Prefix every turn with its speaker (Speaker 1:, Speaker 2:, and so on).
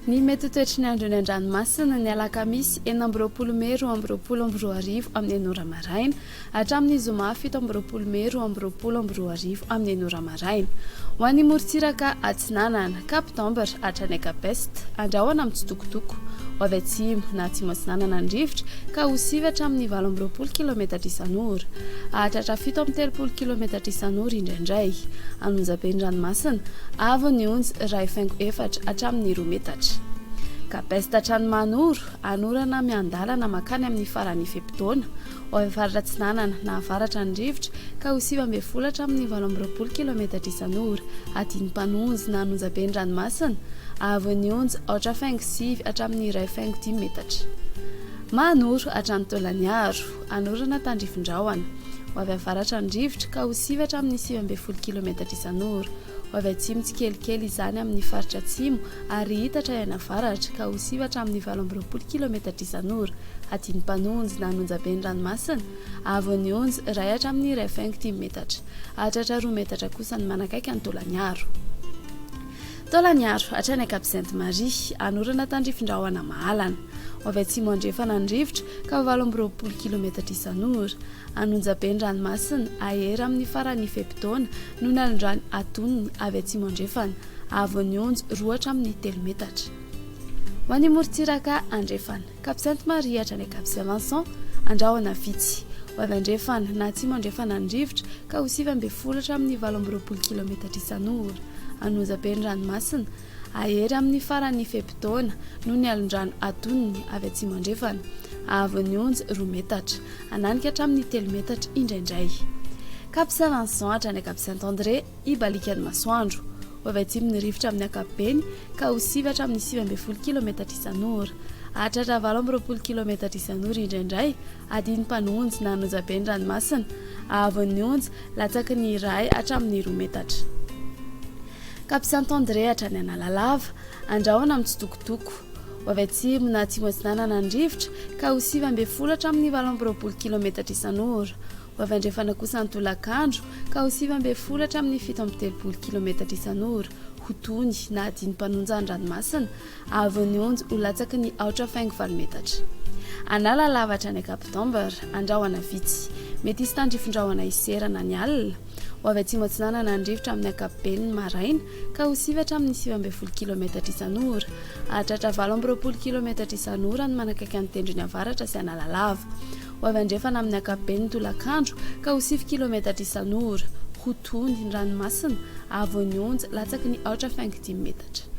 Speaker 1: Ny mety ho toetry ny andro eny an-dranomasina ny alakamisy 26 mey 2022 amin'ny enina ora maraina hatramin'ny zoma 27 mey 2022 amin'ny enina ora maraina. Ho an'ny morontsiraka atsinanana, Cap d'Ambre hatrany Cap Est, andrahona mitsitokotoko. Ho avy atsimo na atsimo atsinanana ny rivotra ka ho sivy hatramin'ny 28 kilometatra isan'ora. Hahatratra 37 kilometatra isan'ora indraindray. An'Onjabe ny ranomasina. Avo ny onjy 1.4 hatramin'ny 2 metatra. Cap Est hatrany Mahanoro, anorana miandalana mankany amin'ny faran'ny fe-potoana. Ho avy avaratra atsinanana na avaratra ny rivotra ka ho 19 hatramin'ny 28 kilometatra isan'ora. Adin'ny mpanonjy na an'Onjabe ny ranomasina. Avo ny onjy 8.9 hatramin'ny 1.5 metatra. Mahanoro hatrany Taolagnaro, anorana tandrifin-drahona. Ho avy avaratra ny rivotra ka ho 9 hatramin'ny 19 kilometatra isan'ora. Ho avy atsimo tsikelikely izany amin'ny faritra atsimo ary hihitatra hianavaratra ka ho 9 hatramin'ny 28 kilometatra isan'ora. Hadino Mpanonjy na Anonjabe ny ranomasina, haavon'ny onjy iray hatramin'ny 1.5 metatra. Hahatratra 2 metatra kosa ny manakaiky an'i Taolagnaro. Taolagnaro, hatrany Cap Sainte Marie, anorana tandrifin-drahona mahalana. Ho avy atsimo andrefana ny rivotra ka ho 28 kilometatra isan'ora. An'Onjabe ny ranomasina, ahery amin'ny faran'ny fe-potoana noho ny alondrano atonony avy atsimo andrefana, haavon'ny onjy 2 hatramin'ny 3 metatra. Ho an'ny morontsiraka andrefana, Cap Sainte Marie hatrany Cap Saint Vincent, andrahona vitsy. Ho avy andrefana na atsimo andrefana ny rivotra ka ho 19 hatramin'ny 28 kilometatra isan'ora. An'Onjabe ny ranomasina, Hahery amin'ny faran'ny fe-potoana noho ny alondrano atonony avy atsimo andrefana. Haavon'ny onjy 2 metatra. Hananika hatramin'ny 3 metatra indraindray. Cap Saint-Vincent hatrany Cap Saint-André, hibaliaka ny masoandro. Ho avy atsimo ny rivotra amin'ny ankapobeny ka ho 9 hatramin'ny 19 kilometatra isan'ora. Hahatratra 28 kilometatra isan'ora indraindray, adin'ny mpanonjy na an'Onjabe ny ranomasina. Haavon'ny onjy latsaky ny 1 hatramin'ny 2 metatra. Cap Saint André hatrany Analalava, andrahona mitsitokotoko. Ho avy atsimo na atsimo atsinanana ny rivotra ka ho 19 hatramin'ny 28 kilometatra isan'ora. Ho avy andrefana kosa ny tolakandro ka ho 19 hatramin'ny 37 kilometatra isan'ora. Ho tony na hadino mpanonja ny ranomasina, haavon'ny onjy ho latsaky ny 8.8 metatra. Analalava hatrany Cap d'Ambre, andrahona vitsy. Mety hisy tandrifin-drahona hiserana ny alina. Ho avy atsimo atsinanana ny rivotra amin'ny ankapobeny ny maraina ka ho 9 hatramin'ny 19 kilometatra isan'ora. Hahatratra 28 kilometatra isan'ora ny manakaiky ny tendrony avaratra sy Analalava. Ho avy andrefana amin'ny ankapobeny ny tolakandro ka ho 9 kilometatra isan'ora. Ho tony ny ranomasina, haavon'ny onja latsaky ny 8.5 metatra.